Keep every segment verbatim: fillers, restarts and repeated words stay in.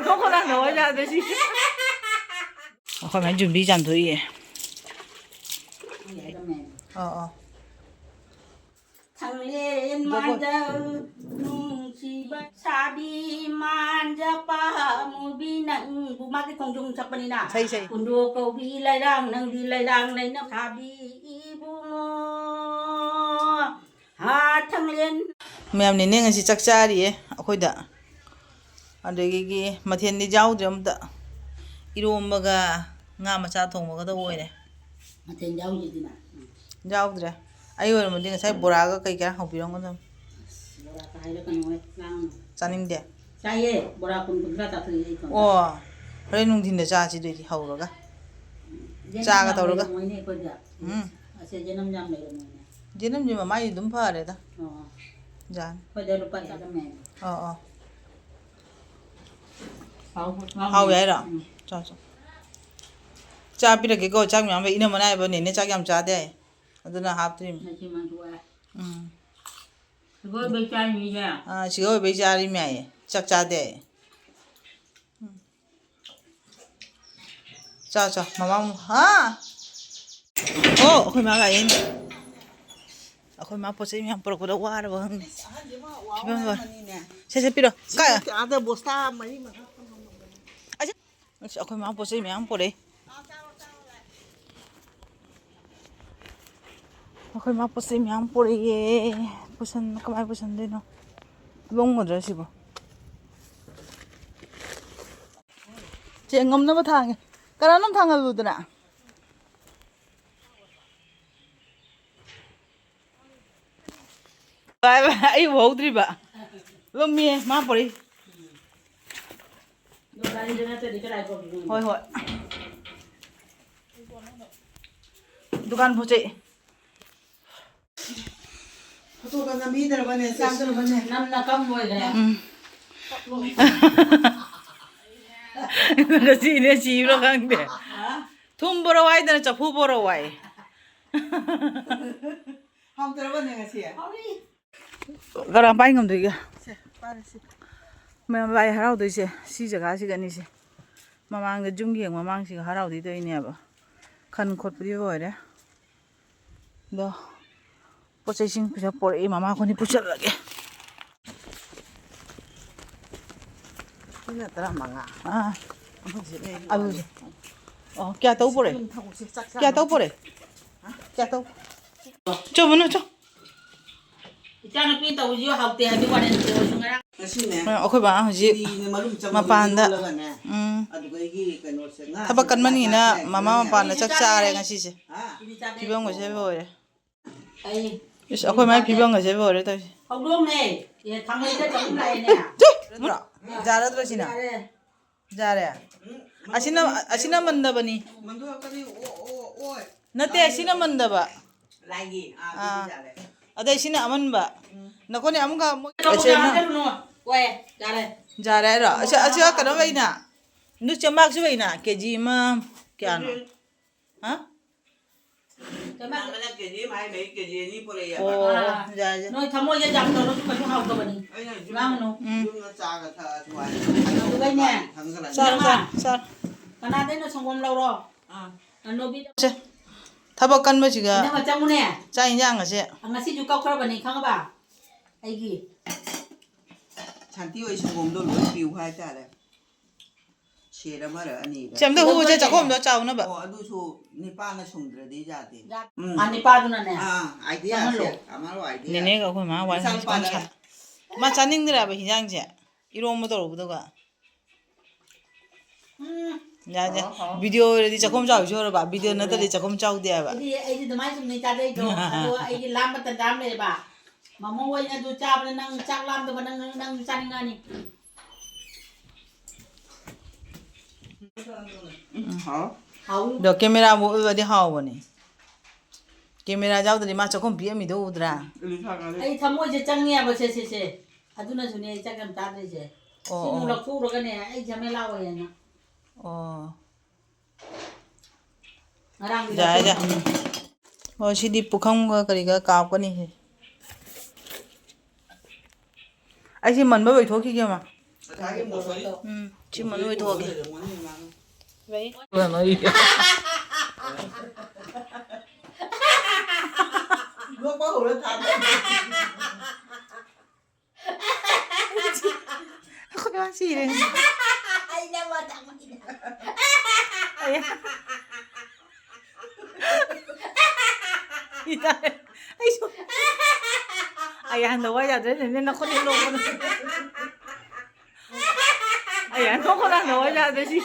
ꯊꯣꯛꯈꯣ ꯅꯪ ꯅꯋꯥ ꯌꯥꯗ꯭ꯔꯦ ꯁꯤ꯫ ꯑꯩꯈꯣꯏ ꯃꯥꯏ ꯌꯨꯝꯕꯤ ꯆꯥꯝꯊꯣꯛꯏꯌꯦ꯫ ꯑꯣ ꯑꯣ꯫ ꯊꯥꯡꯂꯦꯟ ꯃꯥꯟꯖꯧ ꯅꯨꯡꯁꯤꯕ ꯁꯥꯕꯤ ꯃꯥꯟꯖ ꯄꯥꯝꯃꯨꯕꯤ ꯅꯪꯕꯨ꯫ ꯃꯥꯒꯤ ꯈꯣꯡꯖꯣꯝ ꯁꯛꯄꯅꯤꯅ꯫ ꯁꯩ, ꯁꯩ꯫ ꯀꯨꯟꯗꯣ ꯀꯧꯕꯤ ꯂꯩꯔꯥꯡ ꯅꯪꯗꯤ ꯂꯩꯔꯥꯡ ꯂꯩꯅ ꯁꯥꯕꯤ ꯏꯕꯨꯡꯉꯣ꯫ ꯍꯥ ꯊꯥꯡꯂꯦꯟ꯫ ꯃꯌꯥꯝ ꯅꯦꯅꯦ ꯉꯁꯤ ꯆꯥꯛ ꯆꯥꯔꯤꯌꯦ ꯑꯩꯈꯣꯏꯗ꯫ ꯑꯗꯒꯤ ꯃꯊꯦꯜꯗꯤ ꯌꯥꯎꯗ꯭ꯔꯦ ꯑꯝꯇ꯫ ꯏꯔꯣꯝꯕꯒ ꯉꯥ ꯃꯆꯥ ꯊꯣꯡꯕꯒꯗ ꯑꯣꯏꯔꯦ꯫ ꯃꯊꯦꯜ ꯌꯥꯎꯗ꯭ꯔꯤꯗꯨꯅ꯫ ꯎꯝ꯫ ꯌꯥꯎꯗ꯭ꯔꯦ꯫ ꯑꯩ ꯑꯣꯏꯔꯝꯃꯗꯤ ꯉꯁꯥꯏ ꯕꯣꯔꯥꯒ ꯀꯩ ꯀꯌꯥ ꯍꯧꯕꯤꯔꯝꯒꯗꯕꯅꯤ꯫ ꯑꯁ, ꯕꯣꯔꯥ ꯀꯥꯏꯔ ꯀꯩꯅꯣ ꯍꯦꯛ ꯆꯥꯔꯨꯅꯨ꯫ ꯆꯥꯅꯤꯡꯗꯦ꯫ ꯆꯥꯏꯌꯦ, ꯕꯣꯔꯥ ꯀꯨꯟ ꯀꯨꯟꯊ꯭ꯔꯥ ꯆꯥꯊꯣꯛꯏ ꯑꯩ ꯏꯇꯣꯝꯇ꯫ ꯑꯣ, ꯍꯣꯔꯦꯟ ꯅꯨꯡꯊꯤꯟꯗ ꯆꯥꯁꯤ ꯑꯗꯨꯏꯗꯤ ꯍꯧꯔꯒ꯫ ꯌꯦꯟ ꯆꯥꯛꯀ ꯌꯥꯝ ꯇꯧꯔꯒ꯫ ꯂꯩꯔꯝꯃꯣꯏꯅꯦ ꯑꯩꯈꯣꯏꯗ꯫ ꯎꯝ꯫ ꯑꯁꯦ ꯌꯦꯅꯝ ꯌꯥꯝ ꯂꯩꯔꯝꯃꯣꯏꯅꯦ꯫ ꯌꯦꯅꯝꯁꯦ ꯃꯃꯥꯏꯗꯤ ꯑꯗꯨꯝ ꯐꯔꯦꯗ꯫ ꯑꯣ꯫ ꯌꯥꯅꯤ꯫ ꯑꯩꯈꯣꯏꯗ ꯂꯨꯄꯥ ꯆꯥꯝꯃ ꯃꯌꯥꯅꯤ꯫ ꯑꯣ ꯑꯣ꯫ ꯍꯥꯎ, ꯍꯥꯎ꯫ ꯍꯥꯎꯋꯦ ꯍꯥꯏꯔꯣ? ꯎꯝ꯫ ꯆꯥꯎ, ꯆꯥꯎ꯫ ꯆꯥ ꯄꯤꯔꯛꯀꯦꯀꯣ, ꯆꯥꯛ ꯃꯌꯥꯝ ꯂꯩ꯫ ꯏꯅꯝꯃꯅ ꯍꯥꯏꯕ ꯅꯦꯅꯦ ꯆꯥꯛ ꯌꯥꯝ ꯆꯥꯗꯦ ꯍꯥꯏ꯫ ꯑꯗꯨꯅ ꯍꯥꯞꯇ꯭ꯔꯤꯝ꯫ ꯉꯁꯤ ꯃꯟꯗꯨ ꯋꯥꯏ꯫ ꯎꯝ꯫ ꯁꯤꯒ ꯑꯣꯏꯕꯩ ꯆꯥꯔꯤꯃꯤꯁꯦ꯫ ꯑꯥ, ꯁꯤꯒ ꯑꯣꯏꯕꯩ ꯆꯥꯔꯤꯃꯤ ꯍꯥꯏꯌꯦ꯫ ꯆꯥꯛ ꯆꯥꯗꯦ ꯍꯥꯏꯌꯦ꯫ ꯎꯝ꯫ ꯆꯥ, ꯆꯥ꯫ ꯃꯃꯥ ꯑꯃꯨꯛ-, ꯍꯥ? ꯑꯣ, ꯑꯩꯈꯣꯏ ꯃꯥ ꯂꯥꯛꯑꯦꯅꯦ꯫ ꯑꯩꯈꯣꯏ ꯃꯥ ꯄꯣꯠ ꯆꯩ ꯃꯌꯥꯝ ꯄꯨꯔꯛꯄꯗ ꯋꯥꯔꯕ ꯈꯪꯗꯦ꯫ ꯑꯍꯟꯁꯦ ꯃꯥ ꯋꯥ ꯐꯤꯕꯝꯒ-, ꯋꯥꯔꯝꯃꯅꯤꯅꯦ꯫ ꯁꯦ, ꯁꯦ, ꯄꯤꯔꯣ꯫ ꯁꯤ ꯀꯥꯏ? ꯑꯥꯗ ꯕꯣꯁꯇꯥ ꯃꯔꯤ ꯃꯉꯥ ꯊꯝꯃꯝꯕꯅꯤ꯫ ꯑꯁꯤ ꯑꯁ, ꯑꯩꯈꯣꯏ ꯃꯥ ꯄꯣꯠ ꯆꯩ ꯃꯌꯥꯝ ꯄꯨꯔꯛꯑꯦ꯫ ꯑꯩꯈꯣꯏ ꯃꯥ ꯄꯣꯠ ꯆꯩ ꯃꯌꯥꯝ ꯄꯨꯔꯛꯑꯦ꯫ ꯄꯨꯁꯟ-, ꯀꯃꯥꯏ ꯄꯨꯁꯟꯗꯣꯏꯅꯣ? ꯂꯣꯡꯒꯗ꯭ꯔꯥ ꯁꯤꯕꯣ? ꯆꯦ, ꯉꯝꯅꯕ ꯊꯥꯡꯉꯦ꯫ ꯀꯅꯥꯅꯣꯝ ꯊꯥꯡꯍꯜꯂꯨꯗꯅ꯫ ꯚꯥꯏ, ꯚꯥꯏ, ꯑꯩ ꯎꯍꯧꯗ꯭ꯔꯤꯕ꯫ ꯂꯨꯝꯃꯤꯌꯦ, ꯃꯥ ꯄꯣꯔꯛꯏ꯫ ꯒꯥꯔꯤꯗ ꯅꯠꯇ꯭ꯔꯗꯤ ꯀꯗꯥꯏ ꯄꯨꯔꯛꯇꯣꯏꯅꯣ? ꯍꯣꯏ, ꯍꯣꯏ꯫ ꯗꯨꯀꯥꯟ ꯄꯣꯠ ꯆꯩ꯫ ꯐꯣꯇꯣꯒ ꯅꯝꯕꯤꯗ꯭ꯔꯕꯅꯦ, ꯆꯥꯗ꯭ꯔꯕꯅꯦ꯫ ꯅꯝꯅ ꯀꯝ ꯂꯣꯏꯈ꯭ꯔꯦ꯫ ꯎꯝ꯫ ꯉꯁꯤꯅꯦ ꯁꯤꯕ꯭ꯔꯥ ꯈꯪꯗꯦ꯫ ꯍꯥ? ꯊꯨꯝ ꯕꯣꯔꯣ ꯍꯥꯏꯗꯅ ꯆꯐꯨ ꯕꯣꯔꯣ ꯍꯥꯏ꯫ ꯍꯥꯎꯇ꯭ꯔꯕꯅꯦ ꯉꯁꯤ? ꯍꯥꯎꯏ꯫ ꯀꯔꯝ ꯄꯥꯏ ꯉꯝꯗꯣꯏꯒꯦ? ꯁꯦ, ꯄꯥꯏꯔꯁꯤ꯫ ꯃꯌꯥꯝ ꯂꯥꯏ ꯍꯔꯥꯎꯗꯣꯏꯁꯦ ꯁꯤ ꯖꯒꯥꯁꯤꯒꯅꯤꯁꯦ꯫ ꯃꯃꯥꯡꯗ ꯌꯨꯝꯒꯤ ꯍꯦꯛ ꯃꯃꯥꯡꯁꯤꯒ ꯍꯔꯥꯎꯗꯣꯏ ꯇꯧꯔꯤꯅꯦꯕ꯫ ꯈꯟ ꯈꯣꯠꯄꯗꯤ ꯂꯣꯏꯔꯦ꯫ ꯑꯗꯣ ꯄꯣꯠ ꯆꯩꯁꯤꯡ ꯄꯩꯁꯥ ꯄꯣꯔꯛꯏ, ꯃꯃꯥ ꯑꯩꯈꯣꯏꯅꯤ ꯄꯨꯁꯜꯂꯒꯦ꯫ ꯁꯤꯅ ꯇꯔꯥꯃꯉꯥ꯫ ꯑꯥ꯫ ꯑꯍꯨꯝꯁꯤ ꯂꯩ꯫ ꯑꯂꯨꯁꯦ꯫ ꯑꯣ, ꯀꯌꯥ ꯇꯧ ꯄꯣꯔꯛꯑꯦ? ꯁꯤ ꯊꯝꯃꯣꯁꯦ, ꯆꯥꯛ ꯆꯥꯅꯕ꯫ ꯀꯌꯥ ꯇꯧ ꯄꯣꯔꯛꯑꯦ? ꯍꯥ? ꯀꯌꯥ ꯇꯧ? ꯆꯣ, ꯃꯅꯨ ꯆꯣ꯫ ꯏꯆꯥꯅꯨꯄꯤ ꯇꯧꯕꯁꯤꯁꯨ ꯍꯥꯎꯇꯦ ꯍꯥꯏꯕ ꯋꯥꯅꯤ, ꯇꯧꯔꯁꯨ ꯉꯔꯥꯡ꯫ ꯉꯁꯤꯅꯦ꯫ ꯑ, ꯑꯩꯈꯣꯏ ꯕꯥ ꯍꯧꯖꯤꯛ ꯆꯤꯅꯤꯅꯦ, ꯃꯔꯨꯝ ꯆꯪꯕꯗꯣ ꯃꯄꯥꯟꯗ, ꯏꯔꯣꯜꯂꯒꯅꯦ꯫ ꯎꯝ꯫ ꯑꯗꯨꯗꯒꯤ ꯀꯩꯅꯣꯁꯦ, ꯉꯥꯁꯦ ꯊꯕꯛ ꯀꯟꯕꯅꯤꯅ ꯉꯥ ꯃꯃꯥ ꯆꯥꯁꯦ ꯃꯄꯥꯟꯗ ꯍꯥꯏꯅꯦ꯫ ꯆꯥꯛ ꯆꯥꯔꯦ ꯉꯁꯤꯁꯦ꯫ ꯍꯥ? ꯐꯤꯕꯝꯒꯁꯦ ꯂꯣꯏꯔꯦ꯫ ꯑꯩ ꯏꯁ, ꯑꯩꯈꯣꯏ ꯃꯥꯏ ꯐꯤꯕꯝꯒꯁꯦ ꯂꯣꯏꯔꯦ ꯇꯧꯔꯤꯁꯦ꯫ ꯍꯧꯗꯣꯡꯅꯦ꯫ ꯑꯦ, ꯊꯥꯡꯂꯩꯗ ꯆꯪꯉꯝ ꯂꯥꯛꯑꯦꯅꯦ꯫ ꯅꯠꯇ꯭ꯔꯣ? ꯌꯥꯔꯗ꯭ꯔꯣ ꯁꯤꯅ? ꯌꯥꯔꯦ꯫ ꯌꯥꯔꯦ꯫ ꯎꯝ, ꯑꯁꯤꯅ, ꯑꯁꯤꯅ ꯃꯟꯗꯕꯅꯤ꯫ ꯃꯟꯗꯨ ꯀꯔꯤ? ꯑꯣ, ꯑꯣ, ꯑꯣꯏ꯫ ꯅꯠꯇꯦ, ꯑꯁꯤꯅ ꯃꯟꯗꯕ꯫ ꯂꯥꯏꯒꯤ꯫ ꯑꯥ, ꯑꯥ꯫ ꯑꯗꯨꯗꯤ ꯌꯥꯔꯦ꯫ ꯑꯗꯩ ꯁꯤꯅ ꯑꯃꯟꯕ꯫ ꯎꯝ꯫ ꯅꯈꯣꯏꯅ ꯑꯃꯨꯛꯀ ꯃꯣꯏ ꯀꯕꯣꯛ ꯆꯥꯁꯤꯜꯂꯨꯅꯨ꯫ ꯍꯣꯏ, ꯌꯥꯔꯦ꯫ ꯌꯥꯔꯦ ꯍꯥꯏꯔꯣ? ꯑꯁꯤ, ꯑꯁꯤ ꯀꯩꯅꯣ ꯂꯩꯅ? ꯅꯨ ꯆꯦꯡꯃꯥꯛꯁꯨ ꯂꯩꯅ? ꯀꯦ ꯖꯤ ꯑꯃ ꯀꯌꯥꯅꯣ? ꯀꯦ ꯖꯤ ꯍꯥ? ꯅꯪ ꯑꯃꯅ ꯀꯦ ꯖꯤ ꯑꯃ ꯍꯥꯏ, ꯃꯍꯤ ꯀꯦ ꯖꯤ ꯑꯅꯤ ꯄꯨꯔꯛꯑꯦꯕ꯫ ꯑꯣ, ꯑꯥ꯫ ꯌꯥꯏ, ꯌꯥꯏ꯫ ꯅꯣꯏ ꯊꯃꯣꯏꯁꯦ ꯌꯥꯝ ꯇꯧꯔꯁꯨ ꯀꯩꯁꯨ ꯍꯥꯎꯇꯕꯅꯤ꯫ ꯑꯩꯅ ꯌꯨꯝ, ꯉꯥꯡꯒꯅꯨ꯫ ꯎꯝ꯫ ꯌꯨꯝꯗ ꯆꯥꯒ ꯊꯛꯑꯁꯨ ꯍꯥꯏ꯫ ꯑꯗꯨꯒꯅꯦ꯫ ꯈꯪꯒꯅꯤ꯫ ꯆꯥꯔꯣ, ꯆꯥꯔꯣ, ꯆꯥꯔꯣ꯫ ꯀꯅꯥꯗꯩꯅꯣ ꯁꯪꯒꯣꯝ ꯂꯧꯔꯣ? ꯑꯥ꯫ ꯑꯅꯣꯕꯤꯗ꯫ ꯁꯦ, ꯊꯕꯛ ꯀꯟꯕꯁꯤꯒ ꯏꯅꯝꯃ ꯆꯪꯉꯨꯅꯦ꯫ ꯆꯥꯛ ꯏꯟꯖꯥꯡ ꯑꯁꯦ꯫ ꯉꯁꯤꯁꯨ ꯀꯛꯈ꯭ꯔꯕꯅꯤ ꯈꯪꯉꯕ? ꯑꯩꯒꯤ꯫ ꯁꯥꯟꯇꯤ ꯍꯣꯏ ꯁꯪꯒꯣꯝꯗꯣ ꯂꯣꯏ ꯄꯤꯌꯨ ꯍꯥꯏꯇꯥꯔꯦ꯫ ꯁꯦꯔ ꯑꯃꯔ ꯑꯅꯤꯔ꯫ ꯁꯦ, ꯑꯝꯇ ꯍꯨꯁꯦ, ꯆꯥꯛꯈꯣꯝꯗꯣ ꯆꯥꯎꯅꯕ꯫ ꯑꯣ, ꯑꯗꯨꯁꯨ ꯅꯤꯄꯥꯅ ꯁꯨꯝꯗ꯭ꯔꯗꯤ ꯌꯥꯗꯦ꯫ ꯌꯥ-, ꯎꯝ꯫ ꯑꯥ, ꯅꯤꯄꯥꯗꯨꯅꯅꯦ꯫ ꯑꯥ, idea ꯆꯪꯍꯜꯂꯣ꯫ ꯁꯦ, ꯑꯃꯔꯣ idea꯫ ꯅꯦꯅꯦꯒ ꯑꯩꯈꯣꯏ ꯃꯥ ꯋꯥꯔꯤ ꯃꯆꯥꯅꯨꯄꯥꯗ꯫ ꯁꯥꯟꯅꯔꯤ꯫ ꯃꯥ ꯆꯥꯅꯤꯡꯗ꯭ꯔꯦꯕ ꯍꯤꯟꯖꯥꯡꯁꯦ꯫ ꯏꯔꯣꯝꯕ ꯇꯧꯔꯨꯕꯗꯨꯒ꯫ ꯎꯝ꯫ ꯌꯥꯏ, ꯌꯥꯏ꯫ ꯍꯥꯎ, ꯍꯥꯎ꯫ Video ꯑꯣꯏꯔꯗꯤ ꯆꯥꯛꯈꯨꯝ ꯆꯥꯎꯏꯁꯦ ꯑꯣꯏꯔꯕ, video ꯅꯠꯇꯗꯤ ꯆꯥꯛꯈꯨꯝ ꯆꯥꯎꯗꯦ ꯍꯥꯏꯕ꯫ ꯑꯩꯗꯤ, ꯑꯩꯗꯤ ꯑꯗꯨꯃꯥꯏꯅ ꯁꯨꯝ ꯅꯣꯏ ꯆꯥꯖꯩꯗꯣ꯫ ꯑꯗꯣ ꯑꯩꯒꯤ ꯂꯥꯝꯕ ꯇꯟꯖꯥ ꯑꯃ ꯂꯩꯌꯦꯕ꯫ ꯃꯃꯣ ꯍꯣꯏꯅ ꯑꯗꯨ ꯆꯥꯕꯗ ꯅꯪ ꯆꯥꯛ ꯂꯥꯝꯗꯕ ꯅꯪ, ꯅꯪꯁꯨ ꯆꯥꯅꯤꯡꯉꯛꯑꯅꯤ꯫ ꯎꯝ, ꯍꯥꯎ꯫ ꯍꯥꯎ꯫ ꯑꯗꯣ camera ꯃꯨꯠꯂꯗꯤ ꯍꯥꯎꯕꯅꯦ꯫ Camera ꯌꯥꯎꯗ꯭ꯔꯗꯤ ꯃꯥ ꯆꯥꯛꯈꯨꯝ ꯄꯤꯛꯑꯝꯃꯤꯗꯣ ꯎꯗ꯭ꯔꯥ? ꯏꯂꯤꯁꯥ ꯉꯥꯔꯤ꯫ ꯑꯩ ꯊꯃꯣꯏꯁꯦ ꯆꯪꯉꯦꯕ, ꯁꯦ, ꯁꯦ, ꯁꯦ꯫ ꯑꯗꯨꯅꯁꯨꯅꯦ ꯑꯩ ꯆꯥꯛ ꯌꯥꯝ ꯆꯥꯗ꯭ꯔꯤꯁꯦ꯫ ꯑꯣ, ꯁꯤ ꯑꯃꯨꯛ ꯑꯣ꯫ ꯂꯧꯊꯣꯛꯎꯔꯒꯅꯦ ꯑꯩ ꯖꯃꯦꯂꯥ ꯑꯣꯏꯌꯦꯅ꯫ ꯑꯣ꯫ ꯉꯔꯥꯡꯗꯤ ꯌꯥꯔꯦ, ꯌꯥꯔꯦ꯫ ꯂꯧꯊꯣꯛꯇꯕꯅꯤ꯫ ꯑꯣ, ꯁꯤꯗꯤ ꯄꯨꯈꯝꯒ ꯀꯔꯤꯒ ꯀꯥꯞꯀꯅꯤꯁꯦ꯫ ꯑꯩꯁꯤ ꯃꯟꯕ ꯂꯣꯏꯊꯣꯛꯈꯤꯒꯦ, ꯃꯥ꯫ ꯎꯝ, ꯁꯤ ꯃꯅꯨꯡ ꯑꯣꯏꯊꯣꯛꯑꯒꯦ꯫ ꯅꯣꯛꯄ ꯍꯧꯔ ꯊꯥꯗꯣꯛ꯫ ꯑꯩꯈꯣꯏ ꯃꯥ ꯁꯤꯔꯦ꯫ ꯑꯩꯅ ꯃꯊꯪ ꯑꯩ ꯁꯤꯇꯥꯔꯦ꯫ ꯑꯩꯁꯨ ꯑꯩ ꯍꯟꯗꯛ ꯋꯥ ꯌꯥꯗ꯭ꯔꯦ, ꯅꯦꯅꯦ ꯅꯈꯨꯠ ꯍꯦꯛ ꯂꯣꯡꯕꯗ꯫ ꯑꯩ ꯍꯟꯗꯛ ꯈꯣꯂꯥꯡꯗ ꯋꯥ ꯌꯥꯗ꯭ꯔꯦ ꯁꯤ꯫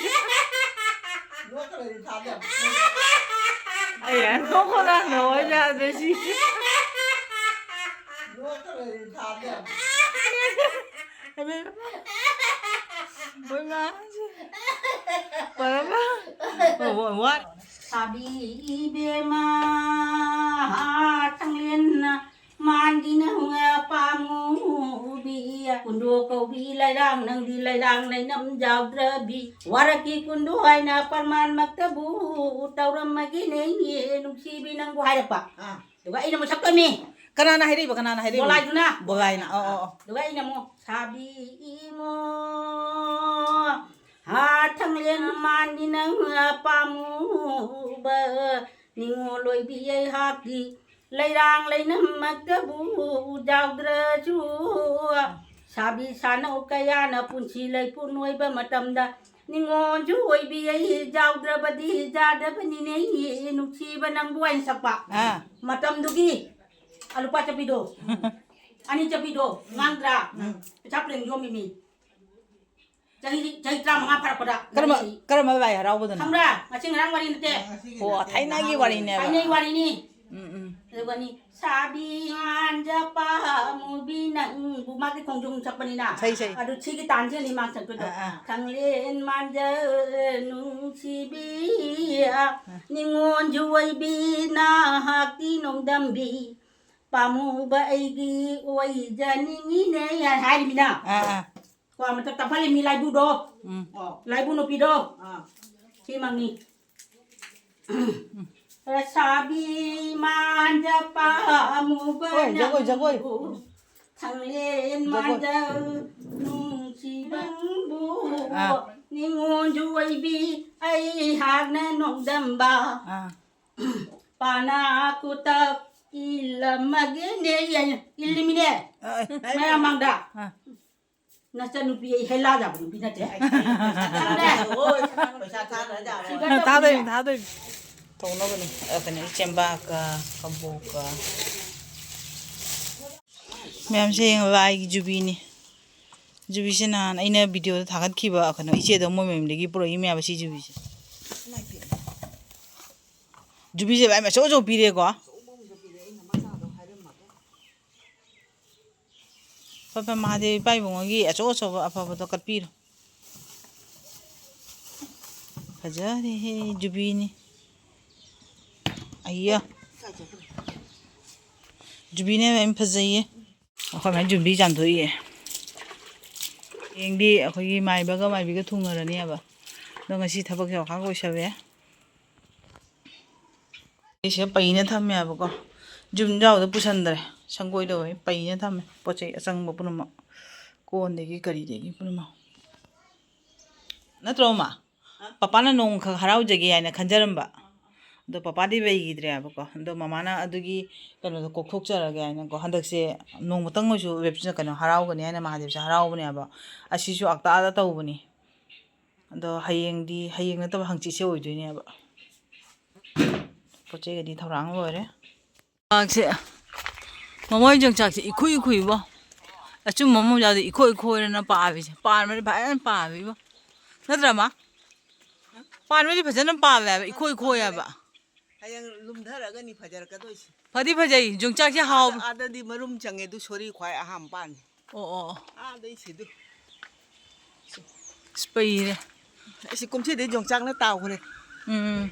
ꯑꯩ ꯍꯟꯗꯛ ꯈꯣꯂꯥꯡꯗ ꯋꯥ ꯌꯥꯗ꯭ꯔꯦ ꯁꯤ꯫ ꯍꯣꯏ, ꯃꯥ꯫ ꯄꯔꯝꯕ? ꯍꯣꯏ, ꯍꯣꯏ, ꯋꯥ-, ꯁꯥꯕꯤ ꯏꯕꯦꯝꯃ, ꯊꯥꯡꯂꯦꯟ ꯃꯥꯟꯒꯤ ꯅꯪ ꯄꯥꯝꯃꯨꯕꯤ, ꯀꯨꯟꯗꯣ ꯀꯧꯕꯤ ꯂꯩꯔꯥꯡ, ꯅꯪꯗꯤ ꯂꯩꯔꯥꯡ ꯂꯩꯅꯝ ꯌꯥꯎꯗ꯭ꯔꯕꯤ, ꯋꯥꯔꯛꯀꯤ ꯀꯨꯟꯗꯣ ꯍꯥꯏꯅ ꯄ꯭ꯔꯃꯥꯟꯃꯛꯇꯕꯨ ꯇꯧꯔꯝꯃꯒꯦꯅꯦ, ꯅꯨꯡꯁꯤꯕꯤ ꯅꯪꯕꯨ ꯍꯥꯏꯔꯛꯄ꯫ ꯑꯥ꯫ ꯑꯗꯨꯒ ꯑꯩꯅ ꯑꯃꯨꯛ ꯁꯛꯇꯣꯏꯅꯤ꯫ ꯀꯅꯥꯅ ꯍꯥꯏꯔꯛꯏꯕ? ꯀꯅꯥꯅ ꯍꯥꯏꯔꯛꯏꯕ? ꯕꯣꯂꯥꯏꯗꯨꯅ꯫ ꯕꯣꯂꯥꯏꯅ꯫ ꯑꯣ, ꯑꯣ, ꯑꯣ꯫ ꯑꯗꯨꯒ ꯑꯩꯅ ꯑꯃꯨꯛ ꯁꯥꯕꯤ ꯏꯃꯣ, ꯍꯥ, ꯊꯥꯡꯂꯦꯟ ꯃꯥꯟꯒꯤ ꯅꯪ ꯄꯥꯝꯃꯨꯕ, ꯅꯤꯉꯣꯜ ꯑꯣꯏꯕꯤ ꯑꯩꯍꯥꯛꯀꯤ ꯂꯩꯔꯥꯡ ꯂꯩꯅꯝꯃꯛꯇꯕꯨ ꯌꯥꯎꯗ꯭ꯔꯁꯨ, ꯁꯥꯕꯤ ꯁꯥꯅꯧ ꯀꯌꯥꯅ ꯄꯨꯟꯁꯤ ꯂꯩꯄꯨꯟ ꯑꯣꯏꯕ ꯃꯇꯝꯗ, ꯅꯤꯉꯣꯜꯁꯨ ꯑꯣꯏꯕꯤ ꯑꯩ ꯌꯥꯎꯗ꯭ꯔꯕꯗꯤ ꯌꯥꯗꯕꯅꯤꯅꯦ, ꯅꯨꯡꯁꯤꯕ ꯅꯪꯕꯨ ꯍꯥꯏꯅ ꯁꯛꯄ꯫ ꯑꯥ꯫ ꯃꯇꯝꯗꯨꯒꯤ ꯑ, ꯂꯨꯄꯥ ꯆꯠꯄꯤꯗꯣ, ꯑꯅꯤ ꯆꯠꯄꯤꯗꯣ, ꯉꯥꯡꯗ꯭ꯔꯥ? ꯎꯝ꯫ ꯄꯩꯁꯥ ꯄꯔꯦꯡ ꯌꯣꯝꯃꯤꯃꯤ꯫ ꯆꯍꯤ, ꯆꯍꯤ ꯇꯔꯥꯃꯉꯥ ꯐꯥꯔꯛꯄꯗ ꯀꯔꯝꯕ, ꯂꯩꯔꯤꯁꯤ꯫ ꯀꯔꯝꯕ ꯂꯥꯏ ꯍꯔꯥꯎꯕꯗꯅꯣ? ꯈꯪꯕ꯭ꯔꯥ? ꯉꯁꯤ ꯉꯔꯥꯡ ꯋꯥꯔꯤ ꯅꯠꯇꯦ꯫ ꯑꯣ, ꯊꯥꯏꯅꯒꯤ ꯋꯥꯔꯤꯅꯦꯕ꯫ ꯊꯥꯏꯅꯩ ꯋꯥꯔꯤꯅꯤ꯫ ꯎꯝ, ꯎꯝ꯫ ꯑꯗꯨꯒꯅꯤ, ꯁꯥꯕꯤ ꯃꯥꯟꯖ ꯄꯥꯝꯃꯨꯕꯤ ꯅꯪꯕꯨ, ꯃꯥꯒꯤ ꯈꯣꯡꯖꯣꯝ ꯁꯛꯄꯅꯤꯅ꯫ ꯁꯩ, ꯁꯩ꯫ ꯑꯗꯨ ꯁꯤꯒꯤ ꯇꯥꯟꯁꯤꯅꯤ ꯃꯥ ꯁꯛꯇꯣꯏꯗꯣ꯫ ꯑꯥ, ꯑꯥ꯫ ꯈꯪꯂꯦꯟ ꯃꯥꯟꯖ ꯅꯨꯡꯁꯤꯕꯤ, ꯑꯥ꯫ ꯅꯤꯉꯣꯟꯁꯨ ꯑꯣꯏꯕꯤ ꯅꯍꯥꯛꯀꯤ ꯅꯣꯡꯗꯝꯕꯤ, ꯄꯥꯝꯃꯨꯕ ꯑꯩꯒꯤ ꯑꯣꯏꯖꯅꯤꯡꯉꯤꯅꯦ ꯍꯥꯏꯔꯤꯃꯤꯅ꯫ ꯑꯥ, ꯑꯥ꯫ ꯀꯣ, ꯃꯊꯛ ꯇꯞꯍꯜꯂꯤ ꯃꯤ ꯂꯥꯏꯕꯨꯗꯣ꯫ ꯎꯝ꯫ ꯑꯣ, ꯂꯥꯏꯕꯨ ꯅꯨꯄꯤꯗꯣ꯫ ꯑꯥ꯫ ꯁꯤꯃꯛꯅꯤ꯫ ꯂꯩꯁꯥꯕꯤ ꯃꯥꯟꯖ ꯄꯥꯝꯃꯨꯕ ꯍꯣꯏ, ꯖꯒꯣꯏ, ꯖꯒꯣꯏ꯫ ꯅꯪꯕꯨ, ꯊꯥꯡꯂꯦꯟ ꯖꯒꯣꯏ꯫ ꯃꯥꯟꯖ ꯅꯨꯡꯁꯤꯕ ꯑꯥ꯫ ꯅꯤꯉꯣꯟꯁꯨ ꯑꯣꯏꯕꯤ ꯑꯩꯍꯥꯛꯅ ꯅꯣꯡꯗꯝꯕ꯫ ꯑꯥ꯫ ꯄꯥꯅꯥ ꯀꯨꯇꯞ ꯏꯜꯂꯝꯃꯒꯦꯅꯦ꯫ ꯏꯜꯂꯤꯃꯤꯅꯦ꯫ ꯑꯥ꯫ ꯃꯌꯥꯝ ꯃꯥꯡꯗ꯫ ꯑꯥ꯫ ꯅꯆꯟꯅꯨꯄꯤ ꯑꯩ ꯍꯦꯂꯥ ꯌꯥꯕ ꯅꯨꯄꯤ ꯅꯠꯇꯦ꯫ ꯄꯩꯁꯥ ꯊꯥꯅ ꯌꯥꯕ꯫ ꯁꯤꯗ ꯊꯥꯗꯣꯏꯅꯤ, ꯊꯥꯗꯣꯏꯅꯤ꯫ ꯇꯧꯅꯕꯅꯤ꯫ ꯑ, ꯀꯩꯅꯣ, ꯆꯦꯡꯕꯥꯛꯀ, ꯀꯕꯣꯛꯀ꯫ ꯃꯌꯥꯝꯁꯦ ꯌꯦꯡꯉꯣ, ꯂꯥꯏꯒꯤ ꯖꯨꯕꯤꯅꯤ꯫ ꯖꯨꯕꯤꯁꯦ ꯅꯍꯥꯟ ꯑꯩꯅ ꯚꯤꯗꯤꯑꯣꯗ ꯊꯥꯒꯠꯈꯤꯕ, ꯀꯩꯅꯣ, ꯏꯆꯦꯗꯣ ꯃꯣꯏ ꯃꯌꯨꯝꯗꯒꯤ ꯄꯨꯔꯛꯏ ꯃꯌꯥꯝ ꯁꯤ ꯖꯨꯕꯤꯁꯦ꯫ ꯖꯨꯕꯤꯁꯦ ꯂꯥꯏ ꯑꯆꯧ ꯑꯆꯧ ꯄꯤꯔꯦꯀꯣ꯫ ꯍꯣꯏ, ꯍꯣꯏ, ꯃꯍꯥꯗꯦꯕ ꯏꯄꯥ ꯏꯕꯨꯡꯉꯣꯒꯤ ꯑꯆꯧ ꯑꯆꯧꯕ ꯑꯐꯕꯗꯣ ꯀꯠꯄꯤꯔꯣ꯫ ꯐꯖꯔꯦꯍꯦ, ꯖꯨꯕꯤꯅꯤ꯫ ꯑꯩꯌꯥ꯫ ꯖꯨꯕꯤꯅꯦ ꯃꯦꯝ, ꯐꯖꯩꯌꯦ꯫ ꯑꯩꯈꯣꯏ ꯃꯥꯏ ꯖꯨꯕꯤ ꯆꯥꯝꯊꯣꯛꯏꯌꯦ꯫ ꯍꯌꯦꯡꯗꯤ ꯑꯩꯈꯣꯏꯒꯤ ꯃꯥꯏꯕꯒ ꯃꯥꯏꯕꯤꯒ ꯊꯨꯡꯉꯔꯅꯦꯕ꯫ ꯑꯗꯣ ꯉꯁꯤ ꯊꯕꯛꯁꯦ ꯑꯣꯈꯥꯛ ꯂꯣꯏꯁꯜꯂꯦ꯫ ꯑꯩꯁꯦ ꯄꯩꯅ ꯊꯝꯃꯦꯕꯀꯣ꯫ ꯖꯨꯝꯖꯥꯎꯗ ꯄꯨꯁꯟꯗ꯭ꯔꯦ꯫ ꯁꯪꯒꯣꯏꯗ ꯑꯣꯏ ꯄꯩꯅ ꯊꯝꯃꯦ꯫ ꯄꯣꯠ ꯆꯩ ꯑꯆꯪꯕ ꯄꯨꯝꯅꯃꯛ꯫ ꯀꯣꯟꯗꯒꯤ ꯀꯔꯤꯗꯒꯤ ꯄꯨꯝꯅꯃꯛ꯫ ꯅꯠꯇ꯭ꯔꯣ, ꯃꯥ? ꯄꯄꯥꯅ ꯅꯣꯡꯃꯈꯛ ꯍꯔꯥꯎꯖꯒꯦ ꯍꯥꯏꯅ ꯈꯟꯖꯔꯝꯕ꯫ ꯑꯗꯣ ꯄꯄꯥꯗꯤ ꯂꯩꯈꯤꯗ꯭ꯔꯦꯕꯀꯣ꯫ ꯑꯗꯣ ꯃꯃꯥꯅ ꯑꯗꯨꯒꯤ ꯀꯩꯅꯣꯗꯣ ꯀꯣꯛꯊꯣꯛꯆꯔꯒꯦ ꯍꯥꯏꯅꯀꯣ꯫ ꯍꯟꯗꯛꯁꯦ ꯅꯣꯡꯃꯇꯪ ꯑꯣꯏꯁꯨ ꯔꯦꯞꯁꯤꯅ ꯀꯩꯅꯣ ꯍꯔꯥꯎꯒꯅꯤ ꯍꯥꯏꯅ ꯃꯍꯥꯗꯦꯕꯁꯦ ꯍꯔꯥꯎꯕꯅꯦꯕ꯫ ꯑꯁꯤꯁꯨ ꯑꯛꯇꯥꯗ ꯇꯧꯕꯅꯤ꯫ ꯑꯗꯣ ꯍꯌꯦꯡꯗꯤ, ꯍꯌꯦꯡ ꯅꯠꯇꯕ ꯍꯪꯆꯤꯠꯁꯦ ꯑꯣꯏꯗꯣꯏꯅꯦꯕ꯫ ꯄꯣꯠ ꯆꯩꯒꯗꯤ ꯊꯧꯔꯥꯡ ꯂꯣꯏꯔꯦ꯫ ꯆꯥꯛꯁꯦ, ꯃꯃꯣꯏ ꯌꯣꯡꯆꯥꯛꯁꯦ ꯏꯈꯨꯏ ꯏꯈꯨꯏꯕꯣ꯫ ꯑꯆꯨꯝꯕ ꯑꯃ ꯌꯥꯎꯗꯦ, ꯏꯈꯣꯏ ꯏꯈꯣꯏꯔꯅ ꯄꯥꯕꯤꯁꯦ꯫ ꯄꯥꯟꯕꯗꯤ ꯐꯖꯅ ꯄꯥꯕꯤꯕꯣ꯫ ꯅꯠꯇ꯭ꯔ, ꯃꯥ? ꯄꯥꯟꯕꯗꯤ ꯐꯖꯅ ꯄꯥꯜꯂꯦ ꯍꯥꯏꯕ, ꯏꯈꯣꯏ ꯏꯈꯣꯏ ꯍꯥꯏꯕ꯫ ꯍꯌꯦꯡ ꯂꯨꯝꯊꯔꯒꯅꯤ ꯐꯖꯔꯛꯀꯗꯣꯏꯁꯦ꯫ ꯐꯗꯤ ꯐꯖꯩ, ꯌꯣꯡꯆꯥꯛꯁꯦ ꯍꯥꯎꯕ꯫ ꯑꯥꯗꯗꯤ ꯃꯔꯨꯝ ꯆꯪꯉꯦ, ꯑꯗꯨ ꯁꯣꯔꯤ ꯈ꯭ꯋꯥꯏ ꯑꯍꯥꯟꯕ ꯄꯥꯟꯅꯤ꯫ ꯑꯣ, ꯑꯣ, ꯑꯣ꯫ ꯑꯥꯗꯩ ꯁꯤꯗꯨ꯫ ꯑꯁ, ꯄꯩꯔꯦ꯫ ꯑꯁꯤ ꯀꯨꯝꯁꯤꯗꯤ ꯌꯣꯡꯆꯥꯛꯅ ꯇꯥꯎꯈ꯭ꯔꯦ꯫ ꯎꯝ꯫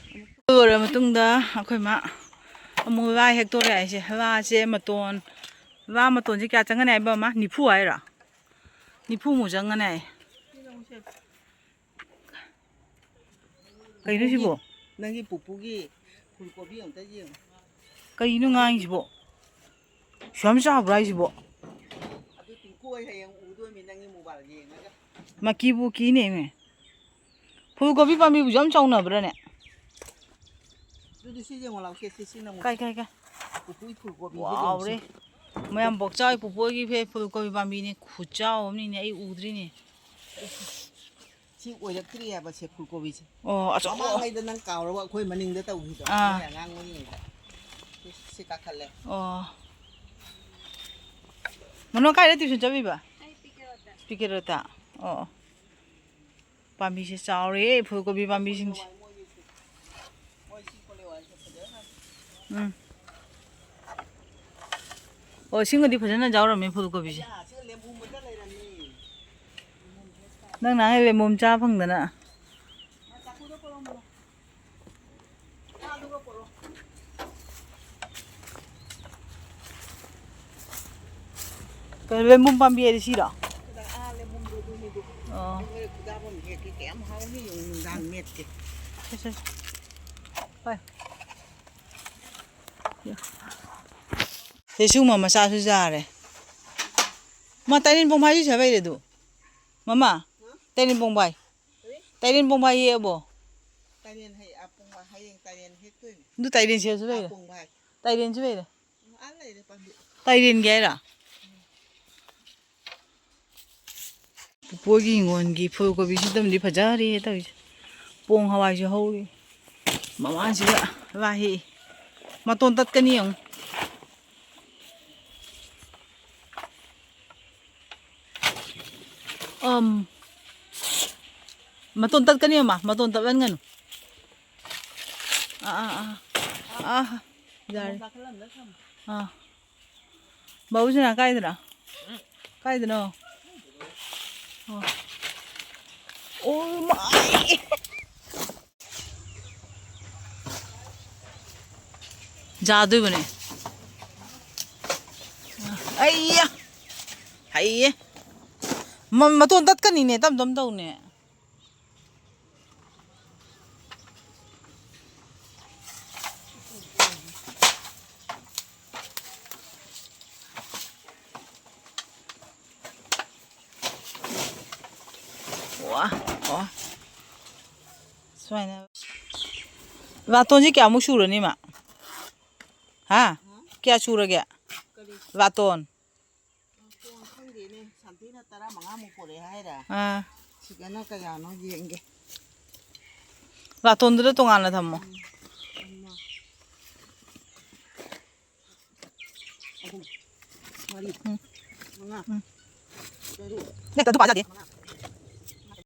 ꯂꯣꯏꯔ ꯃꯇꯨꯡꯗ ꯑꯩꯈꯣꯏ ꯃꯥ ꯑꯃꯨꯛ ꯂꯥ ꯍꯦꯛꯇꯣꯔꯦ ꯍꯥꯏꯁꯦ꯫ ꯂꯥꯁꯦ ꯃꯇꯣꯟ, ꯂꯥ ꯃꯇꯣꯟꯁꯦ ꯀꯌꯥ ꯆꯪꯒꯅꯤ ꯍꯥꯏꯕ, ꯃꯥ? ꯅꯤꯐꯨ ꯍꯥꯏꯔꯣ? ꯅꯤꯐꯨꯃꯨꯛ ꯆꯪꯒꯅꯤ ꯍꯥꯏ꯫ ꯀꯩꯅꯣ ꯁꯤꯕꯣ? ꯅꯪꯒꯤ ꯄꯨꯄꯨꯒꯤ ꯐꯨꯜ ꯀꯣꯕꯤ ꯑꯝꯇ ꯌꯦꯡꯉꯨ꯫ ꯀꯩꯅꯣ ꯉꯥꯡꯉꯤꯁꯤꯕꯣ? ꯁꯨꯌꯥꯝ ꯆꯥꯎꯕ꯭ꯔꯥ ꯍꯥꯏꯁꯤꯕꯣ? ꯑꯗꯨ ꯇꯤꯡꯀꯣꯏ ꯍꯌꯦꯡ ꯎꯗꯣꯏꯃꯤ ꯅꯪꯒꯤ ꯃꯣꯕꯥꯏꯜ ꯌꯦꯡꯉꯒ꯫ ꯃꯀꯤꯕꯨ ꯀꯤꯅꯦꯃꯦ꯫ ꯐꯨꯜ ꯀꯣꯕꯤ ꯄꯥꯝꯕꯤꯕꯨꯁꯨ ꯌꯥꯝ ꯆꯥꯎꯅꯕ꯭ꯔꯥꯅꯦ? ꯑꯗꯨꯗꯤ ꯁꯤ ꯌꯦꯡꯉꯣ, ꯂꯥꯎꯁꯦ, ꯁꯤ, ꯁꯤꯅ ꯑꯃꯨꯛ ꯀꯥꯏ, ꯀꯥꯏ, ꯀꯥꯏ? ꯄꯨꯄꯨꯒꯤ ꯐꯨꯜ ꯀꯣꯕꯤꯁꯦ ꯋꯥꯎꯔꯦ꯫ ꯌꯦꯡꯉꯨꯁꯦ꯫ ꯃꯌꯥꯝ ꯕꯣꯛꯆꯥꯎ ꯄꯨꯄꯨꯒꯤ ꯐꯦ-, ꯐꯨꯜ ꯀꯣꯕꯤ ꯄꯥꯝꯕꯤꯅꯦ, ꯈꯨꯆꯥꯎ ꯑꯃꯅꯤꯅꯦ, ꯑꯩ ꯎꯗ꯭ꯔꯤꯅꯦ꯫ ꯁꯤ ꯑꯣꯏꯔꯛꯇ꯭ꯔꯤ ꯍꯥꯏꯕ, ꯁꯦ, ꯐꯨꯜ ꯀꯣꯕꯤꯁꯦ꯫ ꯑꯣ, ꯑꯆꯧꯕ꯫ ꯃꯃꯥꯡꯉꯩꯗ ꯅꯪ ꯀꯥꯎꯔꯕ, ꯑꯩꯈꯣꯏ ꯃꯅꯤꯡꯗ ꯇꯧꯈꯤꯗꯣ, ꯑꯥ꯫ ꯅꯣꯏ ꯑꯉꯥꯡ ꯑꯣꯏꯔꯤꯉꯩꯗ꯫ ꯁꯤ, ꯁꯤ ꯀꯥꯈꯠꯂꯦ꯫ ꯑꯣ꯫ ꯃꯅꯣ ꯀꯥꯏꯗ tuition ꯆꯠꯂꯤꯕ? ꯑꯩ ꯄꯤꯀꯦꯔꯣꯠꯇ꯫ ꯄꯤꯀꯦꯔꯣꯠꯇ? ꯑꯣ, ꯑꯣ꯫ ꯄꯥꯝꯕꯤꯁꯦ ꯆꯥꯎꯔꯦ, ꯐꯨꯜ ꯀꯣꯕꯤ ꯄꯥꯝꯕꯤꯁꯤꯡꯁꯦ꯫ ꯎꯝ꯫ ꯑꯣ, ꯁꯤꯡꯒꯗꯤ ꯐꯖꯅ ꯌꯥꯎꯔꯝꯃꯦ ꯐꯨꯜ ꯀꯣꯕꯤꯁꯦ꯫ ꯅꯪ ꯅꯍꯥꯟ ꯂꯦꯝꯕꯨꯝ ꯆꯥ ꯐꯪꯗꯅ꯫ ꯀꯩꯅꯣ, ꯂꯦꯝꯕꯨꯝ ꯄꯥꯝꯕꯤ ꯍꯥꯏꯗꯤ ꯁꯤꯔꯣ? ꯑꯥ, ꯂꯦꯝꯕꯨꯝꯗꯣ ꯑꯗꯨꯅꯤꯗꯣ꯫ ꯑꯣ꯫ ꯑꯗꯨ ꯍꯣꯔꯦꯟ ꯈꯨꯗꯥꯕꯝ ꯍꯦꯛꯀꯦ, ꯀꯌꯥꯝ ꯍꯥꯎꯅꯤ ꯌꯦꯡꯉꯨ, ꯅꯨꯡꯗꯥꯡ ꯃꯦꯠꯀꯦ꯫ ꯁꯦ, ꯁꯦ꯫ ꯍꯣꯏ꯫ ꯁꯤ ꯁꯤꯒꯨꯝꯕ ꯃꯆꯥꯁꯨ ꯌꯥꯔꯦ꯫ ꯃꯥ ꯇꯥꯏꯔꯦꯟ ꯄꯣꯡ ꯍꯥꯏꯁꯤ ꯁꯥꯕꯩꯔꯦ ꯑꯗꯨ꯫ ꯃꯃꯥ, ꯍꯥ? ꯇꯥꯏꯔꯦꯟ ꯄꯣꯡꯕꯥꯏ꯫ ꯀꯔꯤ? ꯇꯥꯏꯔꯦꯟ ꯄꯣꯡꯕꯥꯏ ꯌꯦꯛꯑꯕꯣ? ꯇꯥꯏꯔꯦꯟ ꯍꯩ-, ꯑ, ꯄꯣꯡꯕꯥꯏ, ꯍꯌꯦꯡ ꯇꯥꯏꯔꯦꯟ ꯍꯦꯛꯇꯣꯏꯅꯦ꯫ ꯑꯗꯨ ꯇꯥꯏꯔꯦꯟꯁꯦꯁꯨ ꯑ, ꯂꯩꯔꯦ꯫ ꯄꯣꯡꯕꯥꯏ꯫ ꯇꯥꯏꯔꯦꯟꯁꯨ ꯂꯩꯔꯦ꯫ ꯎꯝ, ꯑꯥ ꯂꯩꯔꯦ ꯄꯥꯝꯕꯤ꯫ ꯇꯥꯏꯔꯦꯟꯒꯤ ꯍꯥꯏꯔꯣ? ꯎꯝ꯫ ꯄꯨꯄꯨꯒꯤ ꯍꯤꯡꯒꯣꯜꯒꯤ ꯐꯨꯜ ꯀꯣꯕꯤꯁꯤꯗꯝꯗꯤ ꯐꯖꯔꯦ ꯇꯧꯔꯤꯁꯦ꯫ ꯄꯣꯡ ꯍꯋꯥꯏꯁꯨ ꯍꯧꯔꯤ꯫ ꯃꯃꯥꯡꯁꯤꯗ ꯂꯥ ꯍꯦꯛꯏ꯫ ꯃꯇꯣꯟ ꯇꯠꯀꯅꯤ ꯌꯦꯡꯉꯨ꯫ ꯑꯝ꯫ ꯃꯇꯣꯟ ꯇꯠꯀꯅꯤ, ꯃꯃꯥ, ꯃꯇꯣꯟ ꯇꯠꯍꯟꯒꯅꯨ꯫ ꯑꯥ, ꯑꯥ, ꯑꯥ꯫ ꯑꯥ, ꯌꯥꯔꯦ꯫ ꯑꯥ꯫ ꯕꯥꯕꯨꯁꯤꯅ ꯀꯥꯏꯗꯅꯣ? ꯀꯥꯏꯗꯅꯣ? ꯑꯣ꯫ ꯑꯣ ꯃꯥꯏ! ꯌꯥꯗꯣꯏꯕꯅꯦ꯫ ꯑꯩꯌꯥ! ꯍꯩꯌꯦ꯫ ꯃ-, ꯃꯇꯣꯟ ꯇꯠꯀꯅꯤꯅꯦ, ꯇꯞ ꯇꯞ ꯇꯧꯅꯦ꯫ ꯋꯥ, ꯑꯣ꯫ ꯁꯨꯃꯥꯏꯅ꯫ ꯕꯥꯇꯣꯟꯁꯤ ꯀꯌꯥꯃꯨꯛ ꯁꯨꯔꯅꯤ ꯃꯥ? ꯍꯥ? ꯀꯌꯥ ꯁꯨꯔꯒꯦ? ꯀꯔꯤ? ꯕꯥꯇꯣꯟ꯫ ꯕꯥꯇꯣꯟ ꯈꯪꯗꯦꯅꯦ, ꯁꯥꯟꯇꯤꯅ ꯇꯔꯥꯃꯉꯥꯃꯨꯛ ꯄꯣꯔꯛꯑꯦ ꯍꯥꯏꯔ? ꯑꯥ꯫ ꯁꯤꯒꯅ ꯀꯌꯥꯅꯣ ꯌꯦꯡꯒꯦ꯫ ꯕꯥꯇꯣꯟꯗꯨꯗ ꯇꯣꯉꯥꯟꯅ ꯊꯝꯃꯣ꯫ ꯎꯝ, ꯑꯃ, ꯑꯍꯨꯝ, ꯃꯔꯤ, ꯎꯝ꯫ ꯃꯉꯥ, ꯎꯝ꯫ ꯇꯔꯨꯛ, ꯅꯠꯇꯦ, ꯑꯗꯨ ꯄꯥꯖꯗꯦ꯫ ꯃꯉꯥ꯫